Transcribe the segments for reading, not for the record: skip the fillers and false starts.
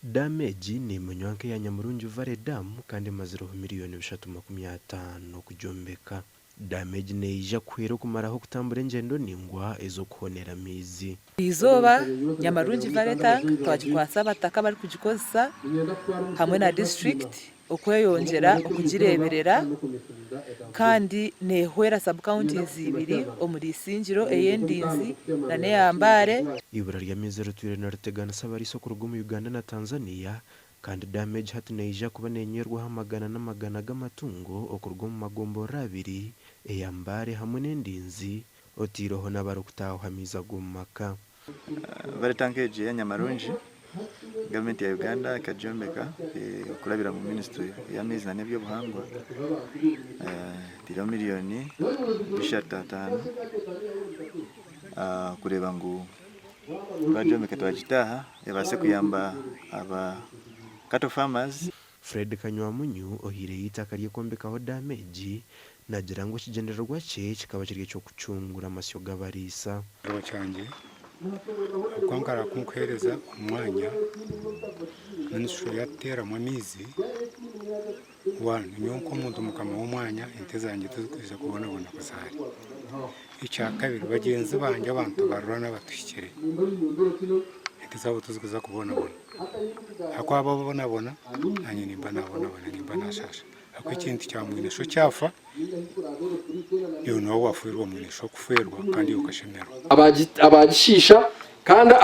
Daamu egi neemanywa nk'eya Nyamurungi Valley Dam kandi emazireho miriyoni 350 kugyombeka. Daamu egi neija kuhwera okumaraho okutambura engyendo ndaingwa ez'okuhonera amaizi. Eizooba, Nyamarungi Valley Tank twagikwatsa abataka abarikugikozesa hamwe na disiturikiti okweyongyera okugireeberera kandi neehwera sub counties ibiri omuri Isingiro ey'Endinzi na n'eya Mbale. Eibura ry'amaizi ritwire niriteganisa abariisa okuruga omu Uganda na Tanzania kandi daamu egi hati neija kuba nenywerwaho amagana n'amagana g'amatungo okuruga omu magomborora abiri eya Mbale hamwe n'Endinzi oteireho n'abarikutaaha amaizi ag'omu maka. Valley Tank egi eya Nyamarungi, gavumenti ya Uganda ekagyombeka kurabira omu minisitule ey'amaizi nana eby'obuhangwa etaireho miriyoni 305 kureeba ngu twagyombeka twagitaaha ebaase kuyamba aba cattle farmers. Fred Kanywamunyu ohaireyo eitaka ry'ekwombekaho daamu egi naagira ngu ekigyendererwa kye kikaba kiri eky'okucungura amasyo g'abariisa. Ekiragiro kyangye ahabw'okuba nkara kunkuheereza omwanya minisitule yatuteeramu amaizi, one nyowe nk'omuntu mukama w'omwanya ente zangye tizikwija kubonabona kuzaara. Ekyakabiri bagyenzi bangye abantu barura n'abatuhikire ente zaabo tizikuza kubonabona. Ahakuba babonabona nanye nimba nabonabona nimba nashasha ahakuba ekintu kya mwine sho kyafa iwe noba wafwerwa mwine sho kufwerwa kandi iwe okashemererwa. Abagishiisha kandi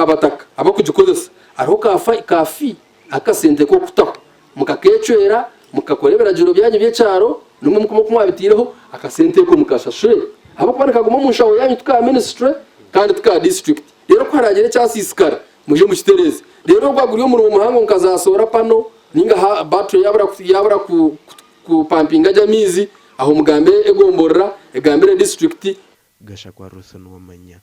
abataka abarikugikozesa hariho ka fee akasente k'okutaho mukakecwera mukakora ebiragiro byanyu by'ekyaro nimwo mukuba oku mwabitaireho akasente ako mukashashure ahabw'okuba nikaguma omu nshaho yanyu ti ka minisitule kandi ti ka disiturikiti reero ku haraagira ekyasiisikara mwije mukitereeze reero gwaba guri omurimo muhango nka za soora pano ninga ha battery yabura yabura ku kupampinga gye amaizi aho mugambe egomborora egambire disiturikiti. Gashakwa Ruth Nuwamanya.